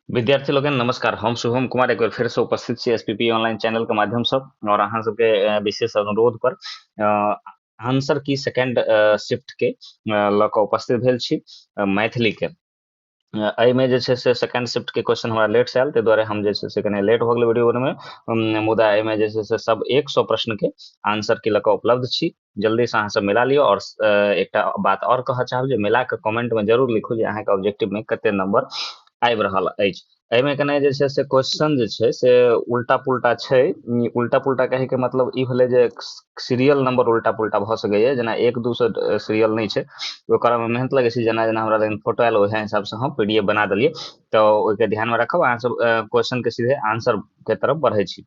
विद्यार्थी लोकनि नमस्कार। हम शुभम कुमार एक बेर फेर से उपस्थित छी एसपीपी ऑनलाइन चैनल के माध्यम से और अहाँ सबके विशेष अनुरोध पर आंसर की सेकेंड शिफ्ट के लऽ कऽ उपस्थित भेल छी मैथिली के। एहिमे जे छै से सेकेंड शिफ्ट के क्वेश्चन हमरा लेट से आयल, ताहि दुआरे हम जे छै से कने लेट भऽ गेलै वीडियो बनबैमे, मुदा एहिमे जे छै से सब 100 प्रश्न के आंसर की लऽ कऽ उपलब्ध छी। जल्दी से अहाँ सब मिला लियौ। और एकटा बात और कहऽ चाहब जे मिला कऽ कमेंट में जरूर लिखू जे अहाँके ऑब्जेक्टिव में कते नंबर आबि रहल अछि। एहिमे कने जे छै से क्वेश्चन जे छै से उल्टा पुल्टा छै। उल्टा पुल्टा कहै के मतलब ई भेलै जे सीरियल नंबर उल्टा पुल्टा भऽ सकैया, जेना 1 2 से सीरियल नहि छै, ओकरा में मेहनत लगै छै। जेना जेना हमरा लग फोटो आयल ओहे हिसाब से हम पीडीएफ बना देलियै, तऽ ओहिके ध्यान में राखब। अहाँ सब क्वेश्चन के सीधे आंसर के तरफ बढ़ै छी।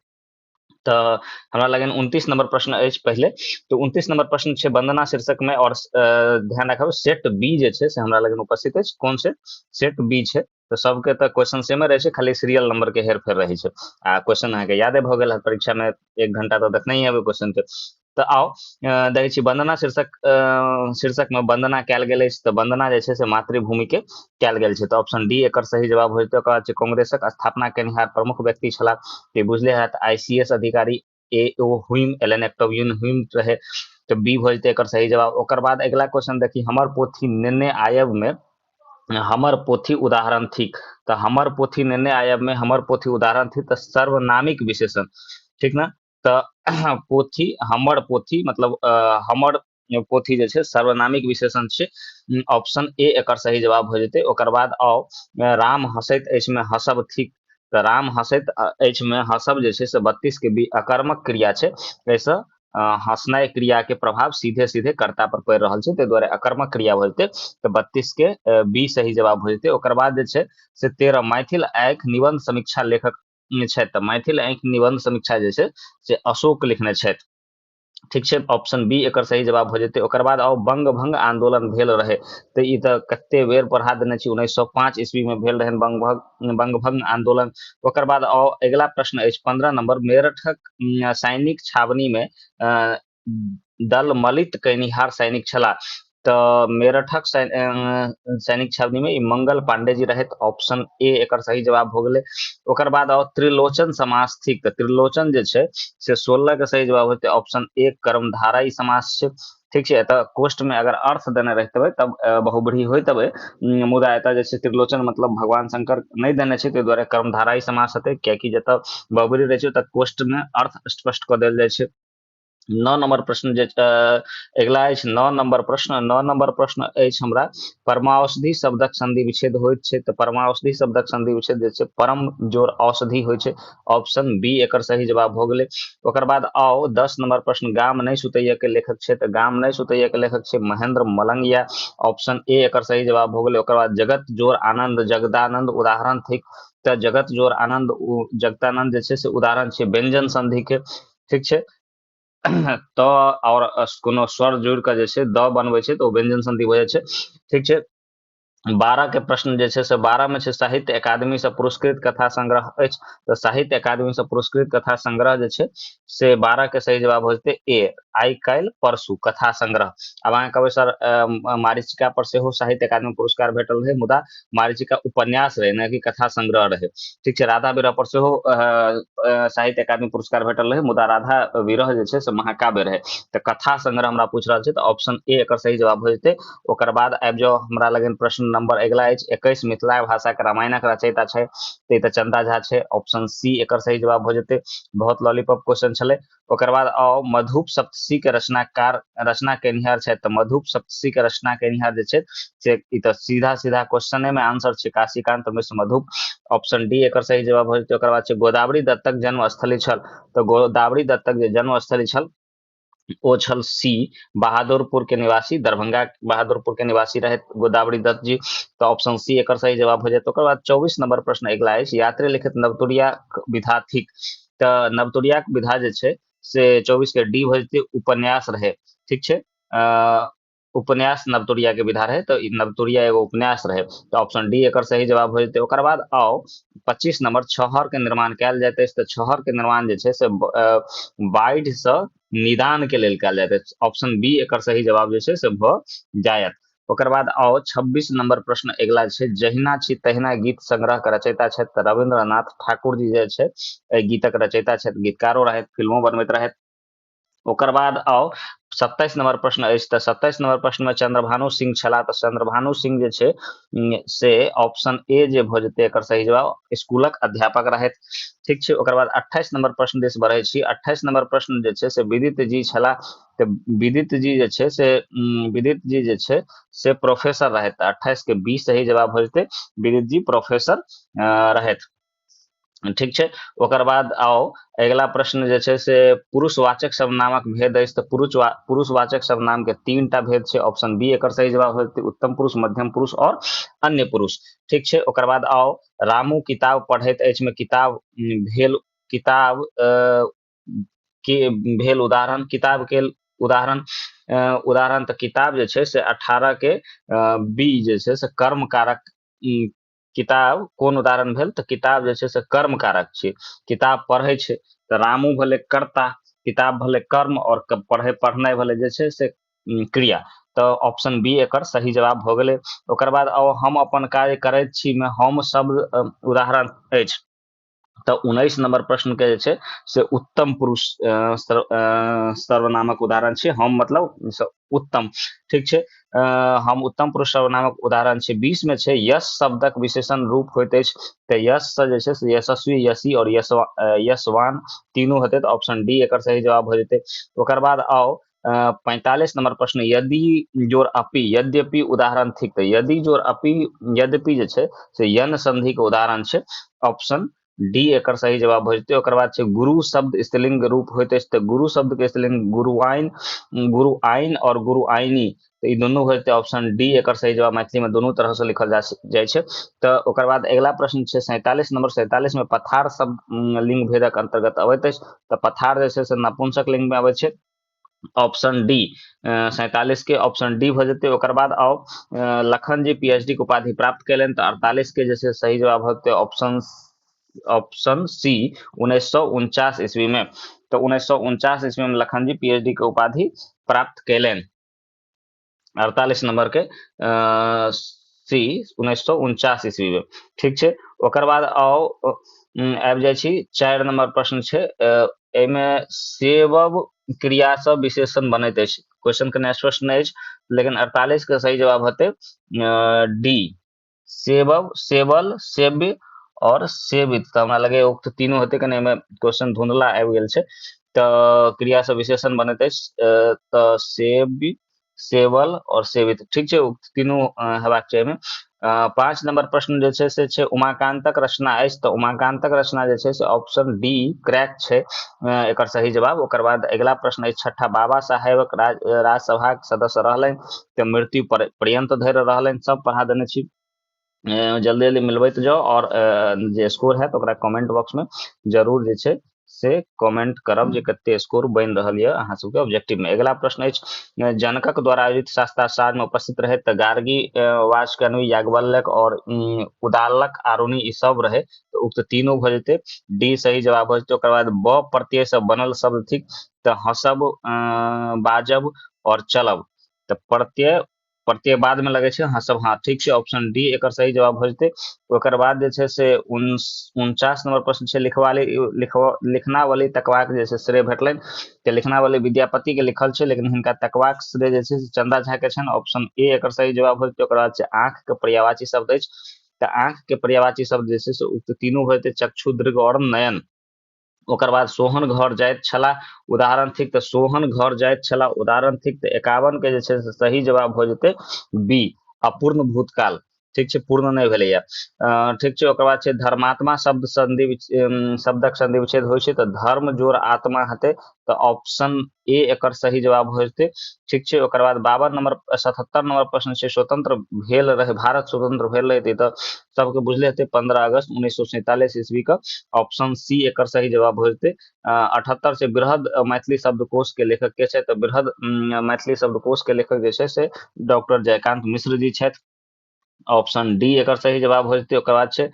तऽ हमरा लगन 29 नंबर प्रश्न अछि पहिले, तऽ 29 नंबर प्रश्न छै वंदना शीर्षक में, और ध्यान राखब सेट बी जे छै से हमरा लगन उपस्थित अछि। कोन सेट? सेट बी छै। तऽ सबके तऽ क्वेश्चन सेमे रहै छै, खाली सीरियल नंबर के हेर फेर रहै छै। आ क्वेश्चन अहाँके यादे भऽ गेल हत परीक्षा में, 1 घंटा तऽ देखने ही हेबै क्वेश्चन के। तऽ आउ देखै छी वंदना शीर्षक में वंदना कयल गेल अछि, तऽ वंदना जे छै से मातृभूमि के कयल गेल छै, तऽ ऑप्शन डी एकर सही जवाब हो जेतै। ओकर बाद छै कांग्रेसक स्थापना केनिहार प्रमुख व्यक्ति छलाह, ते बुझले हैत आईसीएस अधिकारी ए ओ ह्यूम, एलन एक्टोवियन ह्यूम रहे, तऽ बी भऽ जेतै एकर सही जवाब। ओकर बाद अगिला क्वेश्चन देखी, हमर पोथी नेने आयब में हमर पोथी उदाहरण थिक, तऽ हमर पोथी नेने आयब में हमर पोथी उदाहरण थिक, तऽ सर्वनामिक विशेषण, ठीक ने। तऽ पोथी, हमर पोथी मतलब हमर पोथी जे छै सर्वनामिक विशेषण छै, ऑप्शन ए एकर सही जवाब भऽ जेतै। ओकर बाद आउ राम हँसैत अछि में हँसब थिक, तऽ राम हँसैत अछि में हँसब जे छै से 32 के बी अकर्मक क्रिया छै, एहिसँ हँसनाइ क्रिया के प्रभाव सीधे सीधे कर्ता पर पड़ि रहल छै, ताहि दुआरे अकर्मक क्रिया भऽ जेतै, तऽ 32 के बी सही जवाब भऽ जेतै। ओकर बाद जे छै से 13 मैथिल आँखि निबंध समीक्षा लेखक छथि, तऽ मैथिल आँखि निबंध समीक्षा जे छै से अशोक लिखने छथि, ठीक छै, ऑप्शन बी एकर सही जवाब भऽ जेतै। ओकर बाद आउ बंग भंग आंदोलन भेल रहे, तऽ ई तऽ कते बेर पढ़ा देने छी, 1905 ईस्वी में भेल रहनि बंग भंग आंदोलन। ओकर बाद आउ अगिला प्रश्न अछि 15 नंबर, मेरठक सैनिक छावनी में दलमलित कयनिहार सैनिक छलाह, तऽ मेरठक सैनिक छावनी में ई मंगल पांडे जी रहथि, ऑप्शन ए एकर सही जवाब भऽ गेलै। ओकर बाद आउ त्रिलोचन समास थिक, तऽ त्रिलोचन जे छै से 16 के सही जवाब होतै, ऑप्शन ए कर्मधारय समास छै, ठीक छै। एतऽ कोष्ठ में अगर अर्थ देने रहितबै तब बहुब्रीहि होइतबै, मुदा एतऽ जे छै त्रिलोचन मतलब भगवान शंकर नहि देने छै, ताहि दुआरे कर्मधारय समास हेतै, कियाकि जतऽ बहुब्रीहि रहै छै ओतऽ कोष्ठ में अर्थ स्पष्ट कऽ देल जाइ छै। 9 नंबर प्रश्न जे अगिला अछि, 9 नंबर प्रश्न, 9 नंबर प्रश्न अछि हमरा परमाऔषधि शब्दक संधि विच्छेद होइत छै, तऽ परमाऔषधि शब्दक संधि विच्छेद जे छै परम जोर औषधि होइ छै, ऑप्शन बी एकर सही जवाब भऽ गेलै। ओकर बाद आउ 10 नंबर प्रश्न, गाम नहि सुतैया के लेखक छै, तऽ गाम नहि सुतैया के लेखक छै महेंद्र मलंगिया, ऑप्शन ए एकर सही जवाब भऽ गेलै। ओकर बाद जगत जोर आनंद जगदानंद उदाहरण थिक, तऽ जगत जोर आनंद जगदानंद जे छै से उदाहरण छै व्यंजन संधि के, ठीक छै। त और कोनो स्वर जोड़ि कऽ जे छै द बनबै छै तऽ ओ व्यंजन संधि भऽ जाइ छै, ठीक छै। 12 के प्रश्न जे छै से 12 में छै साहित्य अकादमी से पुरस्कृत कथा संग्रह अछि, तऽ साहित्य अकादमी से पुरस्कृत कथा संग्रह जे छै से 12 के सही जवाब हो जेतै ए, आइ काल्हि परसू कथा संग्रह। आब अहाँ कहबै सर मारीचिका पर सेहो साहित्य अकादमी पुरस्कार भेटल रहै, मुदा मारीचिका उपन्यास रहे न कि कथा संग्रह रहे, ठीक छै। राधा विरह पर सेहो साहित्य अकादमी पुरस्कार भेटल रहे, मुदा राधा विरह जे छै से महाकाव्य रहे, तऽ कथा संग्रह हमरा पूछि रहल छै, तऽ ऑप्शन ए एकर सही जवाब भऽ जेतै। ओकर बाद आबि जाउ हमरा लगन प्रश्न नंबर अगिला अछि 21, मिथिला भाषा के रामायणक रचयिता छै, तऽ ई तऽ चंदा झा छै, ऑप्शन सी एकर सही जवाब भऽ जेतै। बहुत लॉलीपॉप क्वेश्चन छलै। ओकर बाद आउ मधुप सप्तशी के रचनाकार, रचना केनिहार छथि, तऽ मधुप सप्तशी के रचना केनिहार जे छथि से ई तऽ सीधा सीधा क्वेश्चने में आंसर छै काशीकांत मिश्र मधुप, ऑप्शन डी एकर सही जवाब भऽ जेतै। ओकर बाद छै गोदावरी दत्तक जन्मस्थली छल, तऽ गोदावरी दत्तक जे जन्मस्थली छल ओ छल सी बहादुरपुर के निवासी, दरभंगा बहादुरपुर के निवासी रहे गोदावरी दत्त जी, तऽ ऑप्शन सी एकर सही जवाब हो जायत। ओकर बाद 24 नंबर प्रश्न अगिला अछि, यात्री लिखित नवतुरिया विधा थिक, तऽ नवतुरिया विधा जे छै से 24 के डी भऽ जेतै, उपन्यास रहे, ठीक छै। उपन्यास नवतुरिया के विधा रहे, तऽ ई नवतुरिया एगो उपन्यास रहे, तऽ ऑप्शन डी एकर सही जवाब हो जेतै। ओकर बाद आउ 25 नंबर, छहर के निर्माण कयल जाइत अछि, तऽ छहर के निर्माण जे छै से बाढ़ि से निदान के लेल कयल जाइत अछि, ऑप्शन बी एकर सही जवाब जे छै से भऽ जायत। ओकर बाद आओ 26 नंबर प्रश्न अगिला छै, जहिना छी तहिना गीत संग्रह के रचयिता छथि तऽ रविन्द्रनाथ ठाकुर जी जे छै एहि गीतक रचयिता छथि, गीतकारो रहथि, फिल्मो बनबैत रहथि। ओकर बाद आओ 27 नंबर प्रश्न अछि, तऽ 27 नंबर प्रश्न में चंद्रभानु सिंह छलाह, तऽ चंद्रभानु सिंह जे छै से ऑप्शन ए जे भऽ जेतै एकर सही जवाब, स्कूलक अध्यापक रहथि। ठीक छै, ओकर बाद 28 नंबर प्रश्न दिस बढ़ै छी। 28 नंबर प्रश्न जे छै से विदित जी छलाह, तऽ विदित जी जे छै से विदित जी जे छै से प्रोफेसर रहथि, तऽ 28 के बी सही जवाब भऽ जेतै, विदित जी प्रोफेसर रहथि। ठीक छै, ओकर बाद आओ अगिला प्रश्न जे छै से पुरुषवाचक सर्वनामक भेद अछि, तऽ पुरुषवाचक सर्वनाम के 3टा भेद छै, ऑप्शन बी एकर सही जवाब होयतै, उत्तम पुरुष, मध्यम पुरुष और अन्य पुरुष। ठीक छै, ओकर बाद आओ रामू किताब पढ़ैत अछि में किताब भेल, किताब के भेल उदाहरण, किताब के उदाहरण, उदाहरण तऽ किताब जे छै से 18 के बी जे छै से कर्म कारक, किताब कोन उदाहरण भेल तऽ किताब जे छै से कर्म कारक छै, किताब पढ़ै छै तऽ रामू भेलै कर्ता, किताब भेलै कर्म और पढ़नाइ भेलै जे छै से क्रिया, तऽ ऑप्शन बी एकर सही जवाब भऽ गेलै। ओकर बाद आओ हम अपन कार्य करैत छी में हम शब्द उदाहरण अछि, तऽ 19 नंबर प्रश्न के जे छै से उत्तम पुरुष सर्वनामक उदाहरण छै, हम मतलब उत्तम। ठीक छै, हम उत्तम पुरुष सर्वनामक उदाहरण छै। 20 में छै यश शब्दक विशेषण रूप होइत अछि, तऽ यश से जे छै से यशस्वी, यशी और यशवान तीनू हेतै, तऽ ऑप्शन डी एकर सही जवाब भऽ जेतै। ओकर बाद आओ 45 नंबर प्रश्न, यदि जोर अपि यद्यपि उदाहरण थिक, तऽ यदि जोर अपि यद्यपि जे छै से यन संधि के उदाहरण छै, ऑप्शन डी एकर सही जवाब भऽ जेतै। ओकर बाद छै गुरु शब्द स्त्रीलिंग रूप होइत अछि, तऽ गुरु शब्द के स्त्रीलिंग गुरुआइन, गुरुआइन और गुरुआइनी, तऽ ई दुनू भऽ जेतै, ऑप्शन डी एकर सही जवाब। मैथिली में दुनू तरह से लिखल जाइ छै। तऽ ओकर बाद अगिला प्रश्न छै 47 नंबर, 47 में पथार शब्द लिंग भेदक अंतर्गत अबैत अछि, तऽ पथार जे छै से नपुंसक लिंग में अबै छै, ऑप्शन डी 47 के ऑप्शन डी भऽ जेतै। ओकर बाद आओ Lakhan G P H D के उपाधि प्राप्त कयलनि, तऽ 48 के जे छै सही जवाब होतै ऑप्शन सी 1949 ईस्वी में, तऽ 1949 ईस्वी में Lakhan G P H D के उपाधि प्राप्त कयलनि, 48 नंबर के सी 1949 ईस्वी में। ठीक छै, ओकर बाद आओ आबि जाइ छी 4 नंबर प्रश्न छै, एहिमे सेवब क्रिया से विशेषण बनैत अछि, क्वेश्चन कने स्पष्ट नहि अछि, लेकिन 48 के सही जवाब हेतै डी सेवब, सेवल, सेव्य और सेवित, तऽ हमरा लगैया उक्त तीनू हेतै, कने एहिमे क्वेश्चन धुंधला आबि गेल छै। तऽ क्रिया से विशेषण बनैत अछि, तऽ सेव्य, सेवल और सेवित। ठीक छै, उक्त तीनू हेबाक चाही एहिमे। 5 नंबर प्रश्न जे छै से छै उमाकांतक रचना अछि, तऽ उमाकांतक रचना जे छै से ऑप्शन डी क्रैक छै, एकर सही जवाब। ओकर बाद अगिला प्रश्न अछि छठा, बाबा साहेबक राज्यसभाक सदस्य रहलनि तऽ मृत्यु पर्यंत धरि रहलनि, सब पढ़ा देने छी, जल्दी जल्दी मिलबैत जाउ और जे स्कोर हैत ओकरा कमेंट बॉक्स में जरूर जे छै से कमेंट करब जे कते स्कोर बनि रहल यऽ अहाँ सबके ऑब्जेक्टिव में। अगिला प्रश्न अछि जनकक द्वारा आयोजित शास्त्रार्थ में उपस्थित रहे तऽ गार्गी, वाचकन्वी, याज्ञवल्क्य और उदालक, आरुणि ई सब रहे, तऽ उक्त तीनू भऽ जेतै, डी सही जवाब भऽ जेतै। ओकर बाद ब प्रत्यय से बनल शब्द थिक, तऽ हँसब, बाजब और चलब, तऽ प्रत्यय बाद में लगै छै हँसब, हाँ ठीक छै, ऑप्शन डी एकर सही जवाब भऽ जेतै। ओकर बाद जे छै से 49 नंबर प्रश्न छै लिखनावली तकबाक जे छै श्रेय भेटलनि, तऽ लिखनावली विद्यापति के लिखल छै, लेकिन हिनका तकबाक श्रेय जे छै से चंदा झा के छनि, ऑप्शन ए एकर सही जवाब भऽ जेतै। ओकर बाद छै आँख के पर्यायवाची शब्द अछि, तऽ आँख के पर्यायवाची शब्द जे छै से उक्त तीनू भऽ जेतै, चक्षु, दृग और नयन। ओकर बाद सोहन घर जाइत छलाह उदाहरण थिक, तऽ सोहन घर जाइत छलाह उदाहरण थिक, तऽ 51 के जे छै से सही जवाब भऽ जेतै बी अपूर्ण भूतकाल। ठीक छै, पूर्ण नहि भेलैया। ठीक छै, ओकर बाद छै धर्मात्मा शब्द संधि शब्दक संधि विच्छेद होइ छै, तऽ धर्म जोड़ आत्मा हेतै, तऽ ऑप्शन ए एकर सही जवाब भऽ जेतै। ठीक छै, ओकर बाद 52 नंबर 77 नंबर प्रश्न छै स्वतंत्र भेल रहे, भारत स्वतंत्र भेल रहे, तऽ सबके बुझले हेतै 15 अगस्त 1947 ईस्वी का, ऑप्शन सी एकर सही जवाब भऽ जेतै। 78 से बृहद मैथिली शब्दकोश के लेखक के छै, तऽ बृहद मैथिली शब्दकोश के लेखक जे छै से डॉक्टर जयकांत मिश्र जी छथि, ऑप्शन डी एकर सही जवाब हो जेतै। ओकर बाद छै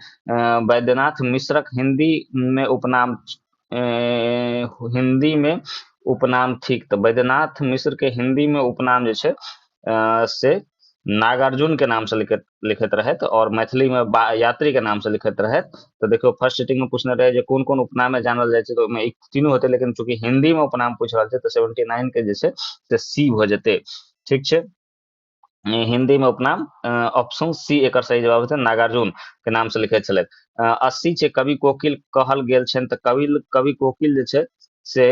वैद्यनाथ मिश्रक हिंदी में उपनाम, हिंदी में उपनाम थिक, तऽ वैद्यनाथ मिश्र के हिंदी में उपनाम जे छै से नागार्जुन के नाम से लिखैत लिखैत रहथि और मैथिली में यात्री के नाम से लिखैत रहथि। तऽ देखियौ, फर्स्ट सिटिंग में पूछने रहे जे कोन कोन उपनाम में जानल जाइ छै, तऽ ओहिमे ई तीनू होतै, लेकिन चूंकि हिंदी में उपनाम पूछि रहल छै तऽ 79 के जे छै से सी भऽ जेतै। ठीक छै, हिंदी में उपनाम ऑप्शन सी एकर सही जवाब हेतै, नागार्जुन के नाम से लिखैत छलथि। 80 छै, कवि कोकिल कहल गेल छनि, तऽ कवि कवि कोकिल जे छै से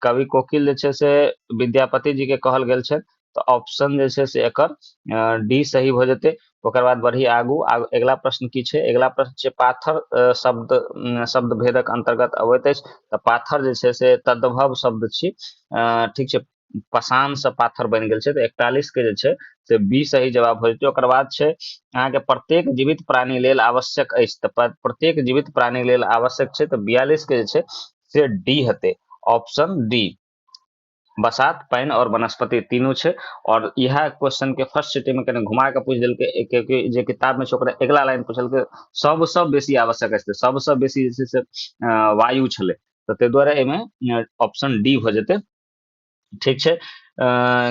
कवि कोकिल जे छै से विद्यापति जी के कहल गेल छै, तऽ ऑप्शन जे छै से एकर डी सही भऽ जेतै। ओकर बाद बढ़ी आगू। अगिला प्रश्न की छै? अगिला प्रश्न छै पाथर शब्द शब्द भेदक अन्तर्गत अबैत अछि, तऽ पाथर जे छै से तद्भव शब्द छी। ठीक छै, पसान से पाथर बनि गेल छै, तऽ 41 के जे छै से बी सही जवाब भऽ जेतै। ओकर बाद छै अहाँके प्रत्येक जीवित प्राणी लेल आवश्यक अछि, तऽ प्रत्येक जीवित प्राणी लेल आवश्यक छै, तऽ 42 के जे छै से डी हेतै, ऑप्शन डी। बसात, पानि और वनस्पति तीनू छै। और इएह क्वेश्चन के फर्स्ट सिटी में कनि घुमा के पूछि देलकै, क्योंकि जे किताब में छै ओकरा अगिला लाइन पूछलकै सबसँ बेसी आवश्यक अछि, सबसँ बेसी जे छै से वायु छलै, तऽ ताहि दुआरे एहिमे ऑप्शन डी भऽ जेतै। ठीक छै,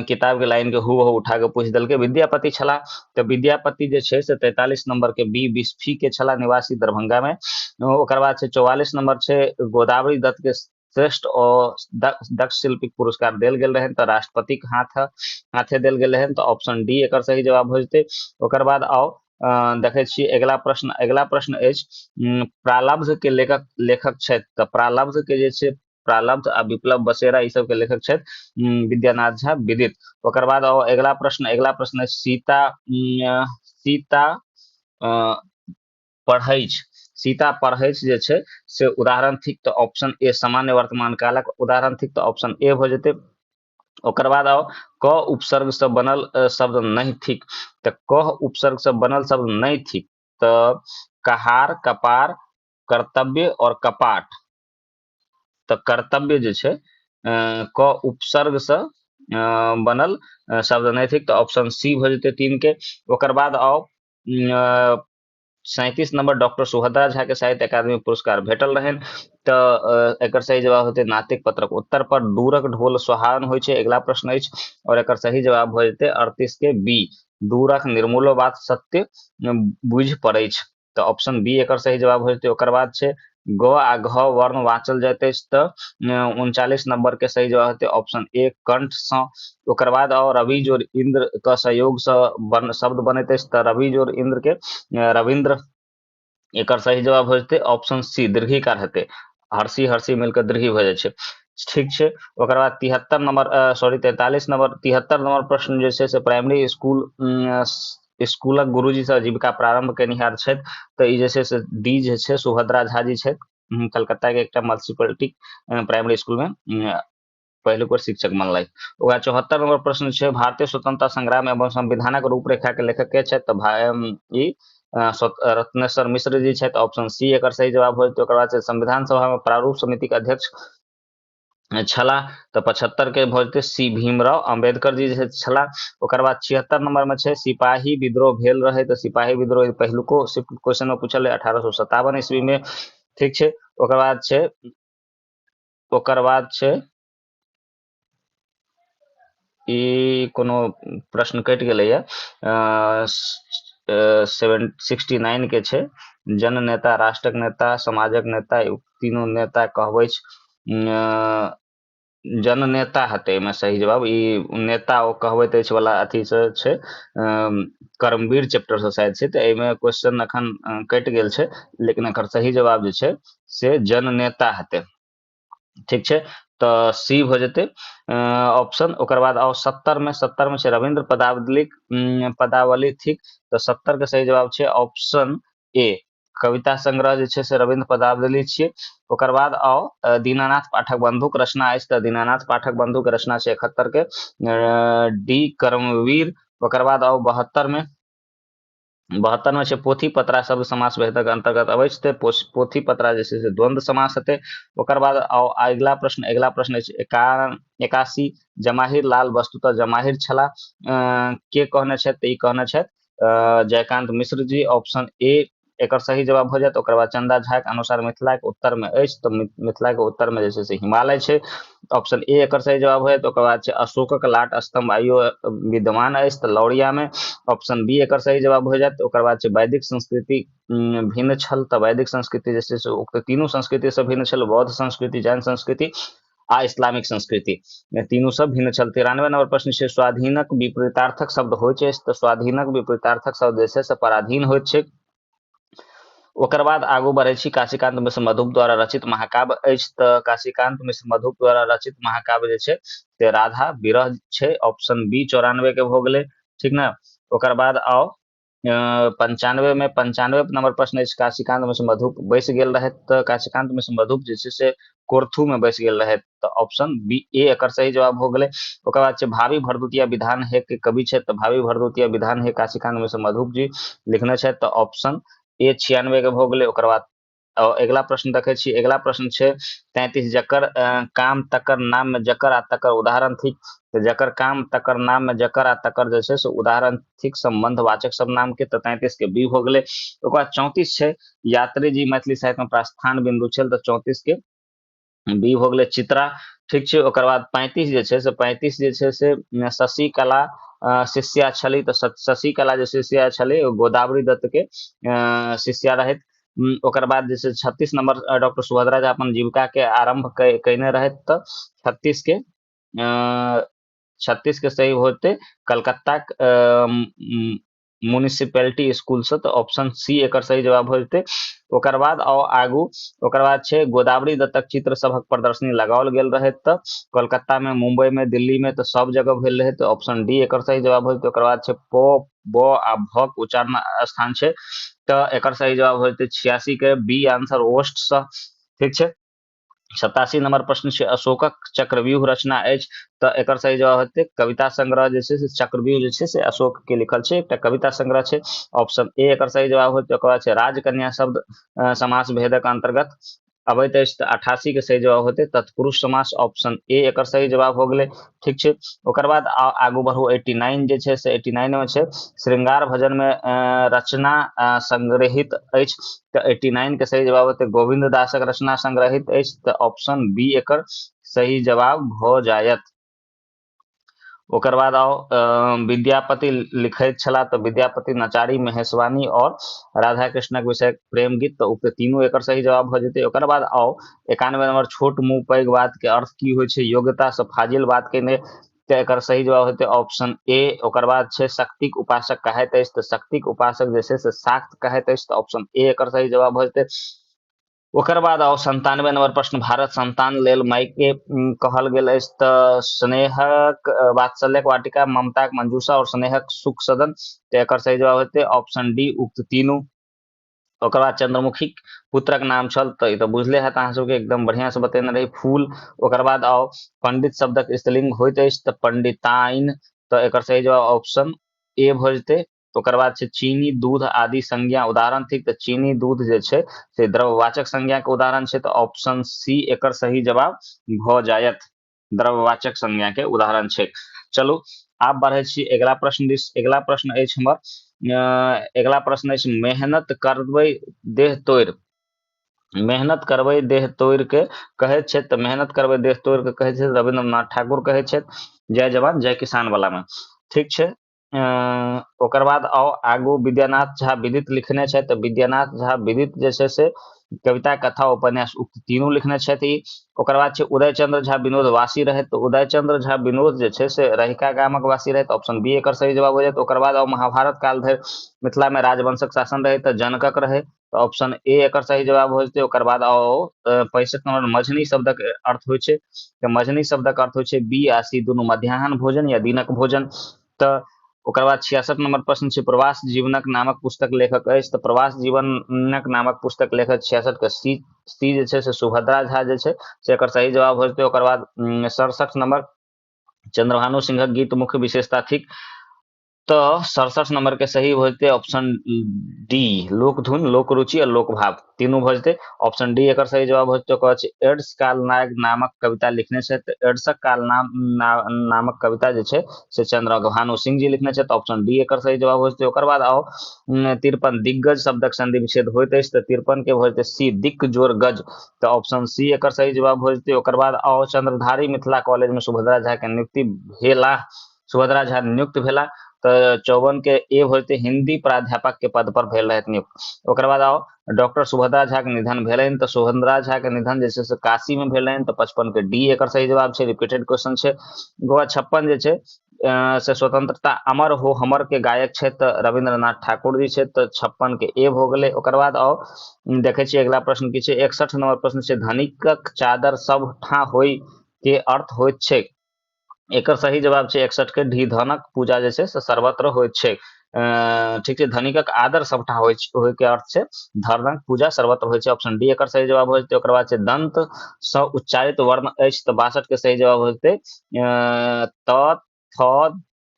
किताब के लाइन के हूबहू उठा के पूछि देलकै। विद्यापति छलाह, तऽ विद्यापति जे छै से 43 नंबर के बी बिस्फी के छलाह, निवासी दरभंगा में। ओकर बाद छै 44 नंबर छै गोदावरी दत्त के श्रेष्ठ और दक्ष शिल्पी पुरस्कार देल गेल रहनि, तऽ राष्ट्रपतिक हाथे देल गेल रहनि, तऽ ऑप्शन डी एकर सही जवाब भऽ जेतै। ओकर बाद आउ देखै छियै अगिला प्रश्न। अगिला प्रश्न अछि प्रालब्ध के लेखक लेखक छथि, तऽ प्रालब्ध के जे छै प्रालब्ध आ विप्लव बसेरा ई सब के लेखक छथि विद्यानाथ झा विदित। ओकर बाद आउ अगिला प्रश्न। अगिला प्रश्न अछि सीता सीता पढ़ैछ, सीता पढ़ैछ जे छै से उदाहरण थिक, तऽ ऑप्शन ए सामान्य वर्तमान कालक उदाहरण थिक, तऽ ऑप्शन ए भऽ जेतै। ओकर बाद आउ क उपसर्ग से बनल शब्द नहि थिक, तऽ क उपसर्ग से बनल शब्द नहि थिक, तऽ कहार, कपार, कर्तव्य और कपाट, तऽ कर्तव्य जे छै क उपसर्ग से बनल शब्द नहि थिक, तऽ ऑप्शन सी भऽ जेतै 3 के। ओकर बाद आउ 37 नंबर डॉक्टर सुभद्रा झा के साहित्य अकादमी पुरस्कार भेटल रहनि, तऽ एकर सही जवाब हेतै नातिक पत्रक उत्तर पर। दूरक ढोल सोहावन होइ छै, अगिला प्रश्न अछि और एकर सही जवाब भऽ जेतै 38 के बी, दूरक निर्मूलो बात सत्य बुझि पड़ैछ, तऽ ऑप्शन बी एकर सही जवाब भऽ जेतै। ओकर बाद छै ग आ घ वर्ण वाचल जाइत अछि, तऽ 39 नंबर के सही जवाब हेतै ऑप्शन ए कंठ सँ। ओकर बाद और रवि जोर इंद्र के सहयोग सँ शब्द बनैत अछि, तऽ रवि जोर इंद्र के रविंद्र, एकर सही जवाब हो जेतै ऑप्शन सी दीर्घिकार हेतै, हर्षी हर्षी मिलकर दीर्घी भऽ जाइ छै। ठीक छै, ओकर बाद 73 नंबर सॉरी 43 नंबर 73 नंबर प्रश्न जे छै से प्राइमरी स्कूलक गुरुजी से जीविका प्रारंभ केनिहार छथि, तऽ ई जे छै से डी जे छै सुभद्रा झा जी छथि, कलकत्ता के एकटा म्युनिसिपैलिटी प्राइमरी स्कूल में पहिलुक बेर शिक्षक बनलथि। ओकरा 74 नंबर प्रश्न छै भारतीय स्वतंत्रता संग्राम एवं संविधानक रूपरेखा के लेखक के छथि, तऽ ई रत्नेश्वर मिश्र जी छथि, ऑप्शन सी एकर सही जवाब हो जेतै। ओकर बाद छै संविधान सभा में प्रारूप समिति के अध्यक्ष छलाह, तऽ 75 के भऽ जेतै सी भीमराव अम्बेडकर जी जे छलाह। ओकर बाद 76 नंबर में छै सिपाही विद्रोह भेल रहे, तऽ सिपाही विद्रोह पहिलुको क्वेश्चन में पूछल रहै 1857 ईस्वी में। ठीक छै, ओकर बाद छै ओकर बाद छै ई कोनो प्रश्न कटि गेलैया, 69 के छै जन नेता, राष्ट्रक नेता, समाजक नेता, तीनू नेता कहबै छै जन नेता हेतै एहिमे सही जवाब। ई नेता ओ कहबैत अछि वाला अथी से छै, कर्मवीर चैप्टर से शायद छै, तऽ एहिमे क्वेश्चन अखन कटि गेल छै, लेकिन एकर सही जवाब जे छै से जन नेता हेतै। ठीक छै, तऽ सी भऽ जेतै ऑप्शन। ओकर बाद आओ 70 में, 70 में छै रविन्द्र पदावली पदावली थिक, तऽ 70 के सही जवाब छै ऑप्शन ए, कविता संग्रह जे छै से रविन्द्र पदावली छियै। ओकर बाद आओ दीनानाथ पाठक बंधुक रचना अछि, तऽ दीनानाथ पाठक बंधुक रचना छै 71 के डी कर्मवीर। ओकर बाद आओ 72 में, 72 में छै पोथी पत्रा शब्द समास भेदक अंतर्गत अबै छै, पोथी पत्रा जे छै से द्वंद्व समास हेतै। ओकर बाद आओ अगिला प्रश्न, अगिला प्रश्न अछि 81 जमाहिर लाल वस्तुतः जमाहिर छलाह, के कहने छथि, तऽ ई कहने छथि जयकांत मिश्र जी, ऑप्शन ए एकर सही जवाब भऽ जायत। ओकर बाद चंदा झा के अनुसार मिथिला के उत्तर में अछि, तऽ मिथिला के उत्तर में जे छै से हिमालय छै, ऑप्शन ए एकर सही जवाब हो जायत। ओकर बाद छै अशोकक लाट स्तंभ आइयो विद्यमान अछि, तऽ लौरिया में, ऑप्शन बी एकर सही जवाब हो जायत। ओकर बाद छै वैदिक संस्कृति भिन्न छल, तऽ वैदिक संस्कृति जे छै से उक्त तीनू संस्कृति से भिन्न छल, बौद्ध संस्कृति, जैन संस्कृति आ इस्लामिक संस्कृति तीनू सब भिन्न छल। 93 नंबर प्रश्न छै स्वाधीनक विपरीतार्थक शब्द होइत छै, तऽ स्वाधीनक विपरीतार्थक शब्द जे छै से पराधीन होइत छै। ओकर बाद आगू बढ़ै छी, काशीकांत मिश्र मधुप द्वारा रचित महाकाव्य अछि, तऽ काशीकांत मिश्र मधुप द्वारा रचित महाकाव्य जे छै से राधा विरह छै, ऑप्शन बी 94 के भऽ गेलै, ठीक ने। ओकर बाद आउ 95 में, 95 नंबर प्रश्न अछि काशीकांत मिश्र मधुप बैस गेल रहथि, तऽ काशीकांत मिश्र मधुप जे छै से कोर्थू में बैस गेल रहथि, तऽ ऑप्शन बी ए एकर सही जवाब हो गेलै। ओकर बाद छै भावी भरदुतिया विधान हे के कवि छथि, तऽ भावी भरदुतिया विधान हे काशीकांत मिश्र मधुप जी लिखने छथि, तऽ ऑप्शन ए 96 के भऽ गेलै। ओकर बाद अगिला प्रश्न देखै छी, अगिला प्रश्न छै 33, जकर काम तकर नाम में जकर आ तकर उदाहरण थिक, तऽ जकर काम तकर नाम में जकर आ तकर जे छै से उदाहरण थिक संबंधवाचक सर्वनाम के, तऽ 33 के बी भऽ गेलै। ओकर बाद 34 छै यात्री जी मैथिली साहित्य में प्रस्थान बिंदु छल, तऽ 34 के बी भऽ गेलै चित्रा, ठीक छै। ओकर बाद 35 जे छै से 35 जे छै से शशिकला शिष्या छली, तऽ शशिकला जे शिष्या छली ओ गोदावरी दत्त के शिष्या रहथि। ओकर बाद जे छै 36 नंबर डॉक्टर सुभद्रा झा अपन जीविका के आरंभ कयने रहथि, तऽ 36 के सही होते कलकत्ता म्युनिसिपैलिटी स्कूल से, तऽ ऑप्शन सी एकर सही जवाब हो जेतै। ओकर बाद आओ आगू, ओकर बाद छै गोदावरी दत्तक चित्र सभक प्रदर्शनी लगाओल गेल रहै, तऽ कोलकाता में, मुंबई में, दिल्ली में, तऽ सब जगह भेल रहै, तऽ ऑप्शन डी एकर सही जवाब हो जेतै। ओकर बाद छै प, ब आ भ के उच्चारण स्थान छै, तऽ एकर सही जवाब हो जेतै 86 के बी आंसर ओस्ट सँ, ठीक छै। 87 नंबर प्रश्न छै अशोकक चक्रव्यूह रचना अछि, तऽ एकर सही जवाब हेतै कविता संग्रह जे छै से चक्रव्यूह जे छै से अशोक के लिखल छै, एकटा कविता संग्रह छै, ऑप्शन ए एकर सही जवाब होतै। ओकर बाद छै राजकन्या शब्द समास भेदक अंतर्गत अबैत अछि, तऽ 88 के सही जवाब होतै तत्पुरुष समास, ऑप्शन ए एकर सही जवाब हो गेलै, ठीक छै। ओकर बाद आगू बढ़ू 89 जे छै से 89 में छै श्रृंगार भजन में रचना संग्रहित अछि, तऽ 89 के सही जवाब होतै गोविंद दासक रचना संग्रहित अछि, तऽ ऑप्शन बी एकर सही जवाब भऽ जायत। ओकर बाद आओ विद्यापति लिखैत छलाह, तऽ विद्यापति नचारी, महेशवानी और राधा कृष्णक विषय प्रेम गीत, तऽ उक्त तीनू एकर सही जवाब भऽ जेतै। ओकर बाद आओ 91 नंबर छोट मुंह पैघ बात के अर्थ की होइ छै, योग्यता से फाजिल बात केने, तऽ एकर सही जवाब हेतै ऑप्शन ए। ओकर बाद छै शक्तिक उपासक कहैत अछि, तऽ शक्तिक उपासक जे छै से शाक्त कहैत अछि, तऽ ऑप्शन ए एकर सही जवाब भऽ जेतै। ओकर बाद आओ 97 नंबर प्रश्न, भारत संतान लेल माय के कहल गेल अछि, तऽ स्नेहक वात्सल्यक वाटिका, ममताक मंजूषा और स्नेहक सुख सदन, तऽ एकर सही जवाब हेतै ऑप्शन डी उक्त तीनू। ओकर बाद चंद्रमुखीक पुत्रक नाम छल, तऽ ई तऽ बुझले हैत अहाँ सबके, एकदम बढ़िया से बतेने रही फूल। ओकर बाद आओ पंडित शब्दक स्त्रीलिंग होइत अछि, तऽ पंडिताइन, तऽ एकर सही जवाब ऑप्शन ए भऽ जेतै। ओकर बाद छै चीनी दूध आदि संज्ञा उदाहरण थिक, तऽ चीनी दूध जे छै से द्रव्यवाचक संज्ञा के उदाहरण छै, तऽ ऑप्शन सी एकर सही जवाब भऽ जायत, द्रव्यवाचक संज्ञा के उदाहरण छै। चलू आब बढ़ै छी अगिला प्रश्न दिस। अगिला प्रश्न अछि हमर, अगिला प्रश्न अछि मेहनत करबै देह तोड़ि, मेहनत करबै देह तोड़ि के कहैत छथि, तऽ मेहनत करबै देह तोड़ि के कहैत छथि रविन्द्रनाथ ठाकुर कहैत छथि, जय जवान जय किसान वाला में, ठीक छै। ओकर बाद आओ आगू विद्यानाथ झा विदित लिखने छथि, तऽ विद्यानाथ झा विदित जे छै से कविता, कथा, उपन्यास उक्त तीनू लिखने छथि। ओकर बाद छै उदयचंद्र झा विनोद वासी रहथि, तऽ उदयचंद्र झा विनोद जे छै से रहिका गामक वासी रहथि, ऑप्शन बी एकर सही जवाब हो जायत। ओकर बाद आओ महाभारत काल धरि मिथिला में राजवंशक शासन रहै, तऽ जनकक रहै, तऽ ऑप्शन ए एकर सही जवाब हो जेतै। ओकर बाद आओ 65 नंबर मझनी शब्दक अर्थ होइ छै, तऽ मझनी शब्दक अर्थ होइ छै बी आ सी दुनू मध्याह्न भोजन या दिनक भोजन। तऽ ओकर बाद 66 नंबर प्रश्न छै प्रवास जीवनक नामक पुस्तक लेखक अछि, तऽ प्रवास जीवनक नामक पुस्तक लेखक 66 के सी सी जे छै से सुभद्रा झा जे छै से एकर सही जवाब हो जेतै। ओकर बाद 67 नंबर चंद्रभानु सिंहक गीत मुख्य विशेषता थिक, तऽ 67 नंबर के सही भऽ जेतै ऑप्शन डी, लोकधुन, लोकरुचि आ लोकभाव तीनू भऽ जेतै। ऑप्शन डी एकर सही जवाब भऽ जेतै। ओकर बाद छै एड्स काल नायक नामक कविता लिखने छथि, तऽ एड्सक काल नामक कविता जे छै से चंद्रभानु सिंह जी लिखने छथि। ऑप्शन डी एकर सही जवाब भऽ जेतै। ओकर बाद आउ 53, दिग्गज शब्दक संधि विच्छेद होइत अछि, तऽ 53 के भऽ जेतै सी, दिक् जोर गज, तऽ ऑप्शन सी एकर सही जवाब भऽ जेतै। ओकर बाद आउ चंद्रधारी मिथिला कॉलेज में सुभद्रा झा के नियुक्ति भेला, सुभद्रा झा नियुक्त भेला, तऽ 54 के ए भऽ जेतै, हिंदी प्राध्यापक के पद पर भेल रहथि नियुक्त। ओकर बाद आओ डॉक्टर सुभद्रा झा के निधन भेलनि, तऽ सुभद्रा झा के निधन जे छै से काशी में भेलनि, तऽ 55 के डी एकर सही जवाब छै, रिपीटेड क्वेश्चन छै। गोवा 56 जे छै से स्वतंत्रता अमर हो हमर के गायक छै, तऽ रविंद्रनाथ ठाकुर जी छै, तऽ 56 के ए भऽ गेलै। ओकर बाद आओ देखै छियै अगिला प्रश्न की छै, 61 नंबर प्रश्न छै, धनिकक चादर सब ठाँ होइ के अर्थ होइत छै। एकर सही जवाब छै 61 के ढी, धनक पूजा जे छै से सर्वत्र होइत छै। ठीक छै, धनिकक आदर सबटा होइ के अर्थ छै धनक पूजा सर्वत्र होइ छै। ऑप्शन डी एकर सही जवाब हो जेतै। ओकर बाद छै दंत सँ उच्चारित वर्ण अछि, तऽ 62 के सही जवाब हो जेतै त, थ,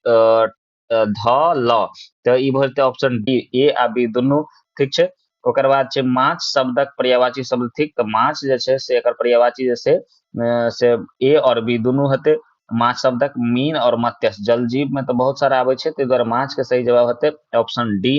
ध, ल, तऽ ई भऽ जेतै ऑप्शन डी, ए आ बी दुनू। ठीक छै, ओकर बाद छै माछ शब्दक पर्यायवाची शब्द थिक, तऽ माछ जे छै से एकर पर्यायवाची जे छै से ए और बी दुनू हेतै। माछ शब्दक मीन और मत्स्य, जलजीव में तऽ बहुत सारा आबै छै, ताहि दुआरे माछ के सही जवाब हेतै ऑप्शन डी।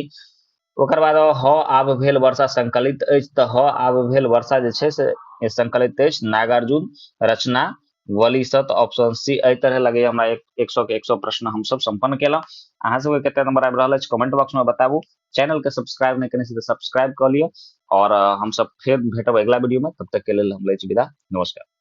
ओकर बाद ह आब भेल वर्षा संकलित अछि, तऽ ह आब भेल वर्षा जे छै से संकलित अछि नागार्जुन रचना वली सँ, तऽ ऑप्शन सी। एहि तरह लगैया हमरा 100 के 100 प्रश्न हमसब संपन्न केलहुँ। अहाँ सबके कते नंबर आबि रहल अछि कमेंट बॉक्स में बताबू। चैनल के सब्सक्राइब नहि केने छी तऽ सब्सक्राइब कऽ लिअ, और हमसब फेर भेटब अगिला वीडियो में। तब तक के लेल हम लै छी विदा, नमस्कार।